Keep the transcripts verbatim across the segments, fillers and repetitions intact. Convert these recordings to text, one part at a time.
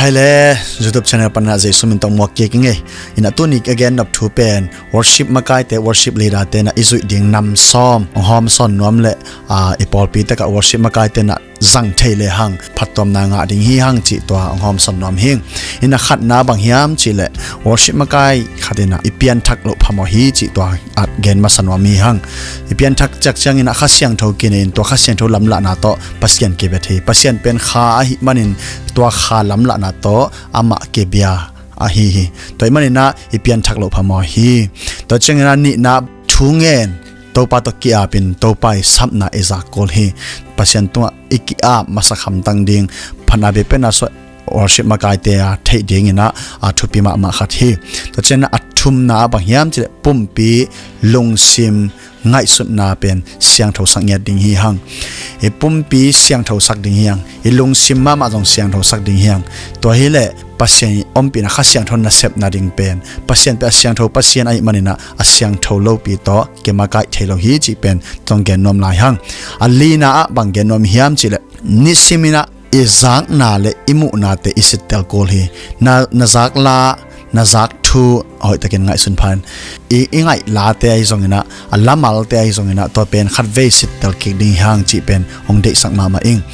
Hei le, YouTube channel panah Jesu min tawh muak kik i ngei. Inah tuni a gen nop thu pen worship makaite, worship leader te na i zuih ding nam sawm hong hawm sawn nuam le, aa, i pawlpi takah worship makaite na zang thei le hang phattuamna ngah ding hi hang cih tua hong hawm sawn nuam hing. Inah khatna bang hiam cih leh worship makai khat inah i pianthak loh phamawh hi cih tua at gen masa nuam hi hang. I pianthak ciakciang inah Kha Siangtho kinei in tua Kha Siangtho lamlahna tawh Pasian kibet hi. Pasian pen Kha ahih manin tua Kha lamlahna tawh amah kibia ahi hi. Tua ahih maninah i pianthak loh phamawh hi. Tua cianginah nihna thu ngen Topa tawh ki-apin Topa i sapna i zak kul hi. Pasian tungah i ki-ap masak hamtang ding phatna biakpiakna suah worship makaite a theih dinginah a thupi mahmah khat hi. Tua cianginah a thumna ah bang hiam cih leh pumpi lungsim ngaihsutna pen siangthosak ngiat ding hi hang. I pumpi siangthosak ding hi hang. I lungsim mahmah zong siangthosak ding hi hang. Tua hileh Pasian i ompihna Kha Siangtho nasepna ding pen Pasian pen a siangtho Pasian ahih maninah a siangtho lopi tawh kimakaih thei lo hi cih pen zong gen nuam lai hang. A lina ah bang gen nuam hiam cih leh nisiminah i zakna le i muhnate i sittel kul hi. Na, na zak la, na zak thu a hoihtakin ngaihsun phan. I, i ngaih late ahi zonginah, a lamalte ahi zonginah tua pen khatvei sittel kik ding hi hang cih pen hong deihsak mahmah ing.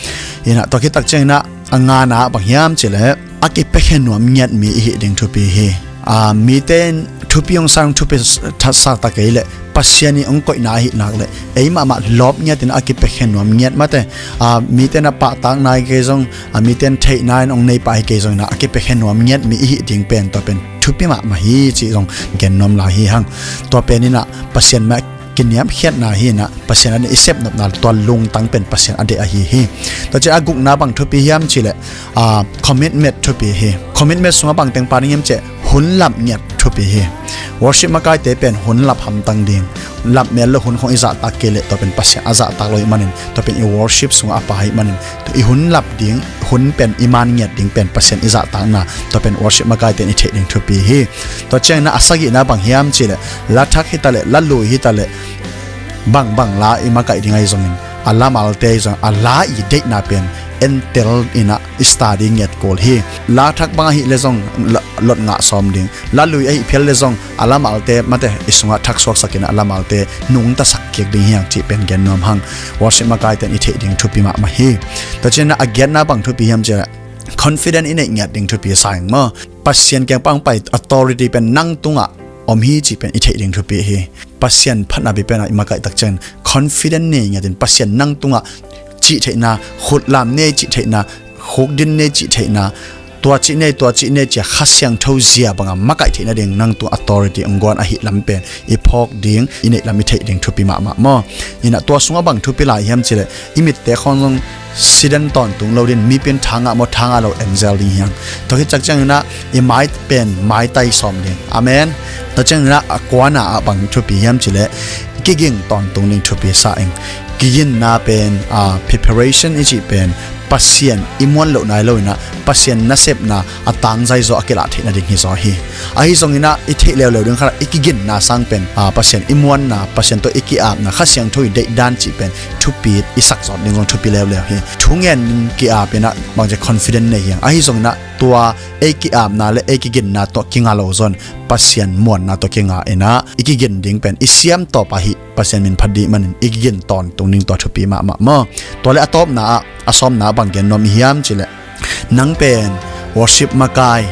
Inah tua khit tak cianginah a ngana ah bang hiam cih leh a kipiakhia nuam ngiat mi i hih ding thupi hi. Aa, mite in thupi hong sa, hong thupi thatsa ta kei leh Pasian i hong koihna ahih nak leh ei mahmah lawp ngiatin a kipiakhia nuam ngiat mate, aa, mite na pahtakna hi kei zong, aa, mite in theihna in hong nei pah hi kei zongin a kipiakhia nuam ngiat mi i hih ding pen tua pen thupi mahmah hi cih zong gen nuam lai hi hang. Tua peninah Pasian mah kiniamkhiatna hi inah Pasian a ding i sepnopna tua lungtang pen Pasian a deih ahi hi. Tua ciang a gukna bang thupi hiam cih leh, aa, commitment thupi hi. Commitment sungah bang teng pha ding hiam cih leh hun lap ngiat thupi hi. Worship makaite pen hun lap hamtang ding. Lap mel lo hun khong i zahtak kei leh tua pen Pasian a zahtak lo ahih manin tua pen i worship sungah a pha ahih manin i hun lap ding, hun pen i man ngiat ding pen Pasian i zahtakna tua pen worship makaite in i theih ding thupi hi. Tua cianginah a sagihna bang hiam cih leh la thak hi ta leh, la lui hi ta leh, bangbang la i makaih ding ahi zongin a lamalte ahi zong a la i deihna pen entel inah i study ngiat kul hi. La thak bang ahih leh zong la, lot ngah sawm ding. La lui ahih phial leh zong a lamalte mate i sungah thak suaksak inah a lamalte nungtasak kik ding hi hang cih pen gen nuam hang. Worship makaite in i theih ding thupi mahmah hi. Tua cianginah a giatna bang thupi hiam cih leh confident i neih ngiat ding thupi sa ing maw. Pasian kiang pan hong pai authority pen nang tungah om hi cih pen i theih ding thupi hi. Pasian phatna biakpiakna i makaih tak ciangin confident nei ngiatin Pasian nang tungah cih theihna, khutlam nei cih theihna, khukdin nei cih theihna, tua cih nei, tua cih nei ci-a Kha Siangtho zia banga makaih theih nading nang tung authority hong guan ahih lam pen i phawk ding, i neih lam i theih ding thupi mahmah maw. Inah tua sungah bang thupi lai hiam cih leh i mitte khawng zong siden tawntung lo ding, mipi in tha ngah maw, tha ngah lo en zel ding hi hang. Tua khit tak cianginah i mai pen maitai sawm ding. Amen. Tua cianginah a kuana ah bang thupi hiam cih leh kigin tawntung ding thupi sa ing. Kiginna pen, aa, preparation i cih pen Pasian i muan loh nai lo inah Pasian nasepna a tangzai zaw a kilah theih nading hi zaw hi. Ahi zonginah i theih leuleu ding khat ah i kiginna sang pen, aa, Pasian i muanna, Pasian tawh i ki-apna, Kha Siangtho i deihdan cih pen thupi i sak zawt ding zong thupi leuleu hi. Thungen ki-ap inah bangci confident nei hi hang. Ahi zonginah tua ei ki-apna le ei kiginna tawh kinga lo zong Pasian muanna tawh kinga inah i kigin ding pen i siam tawp ahih Pasian min phat ding manin i kigin tawntung ding tua thupi mahmah maw. Tua le a tawpna ah, a sawmna ah bang gen nuam i hiam cih leh nang pen worship makai,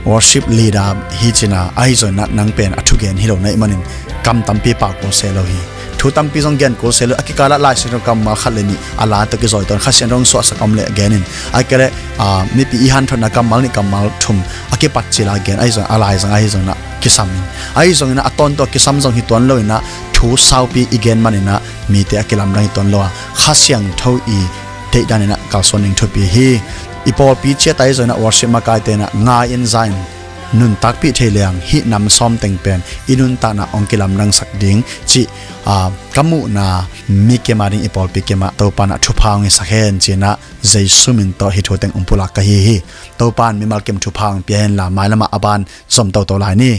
worship leader hi cina, ahi zonginah nang pen a thugen hi lo na hih manin kam tampi pau kul se lo hi. Thu tampi zong gen kul se lo, a kikalah Lai Siangtho kammal khat le nih a la tawh kizawitawn, Kha Siangtho hong suahsak om leh genin, ahih kei leh, aa, mipi i hanthotna kammal nih kammal thum a kipat cila gen, ahi zong a laizang ahi zonginah kisam in. Ahi zonginah a tawntung a kisam zong hi tuan lo inah thu saupi i gen maninah mite a kilamdang hi tuan lo a, Kha Siangtho i deihdan inah kalsuan ding thupi hi. I pawlpi ciat ahi zonginah worship makaite inah ngai in za in nuntakpih thei leng hih nam sawm teng pen i nuntakna hong kilamdangsak ding cih, aa, ka muhna mi kim a ding i pawlpi kimah Topa inah thupha hong hisak hen cinah Jesu min tawh hih thu teng hong pulak ka hi hi. Topa in mimal kim thupha hong pia henla mailamah a ban zom toto lai ni.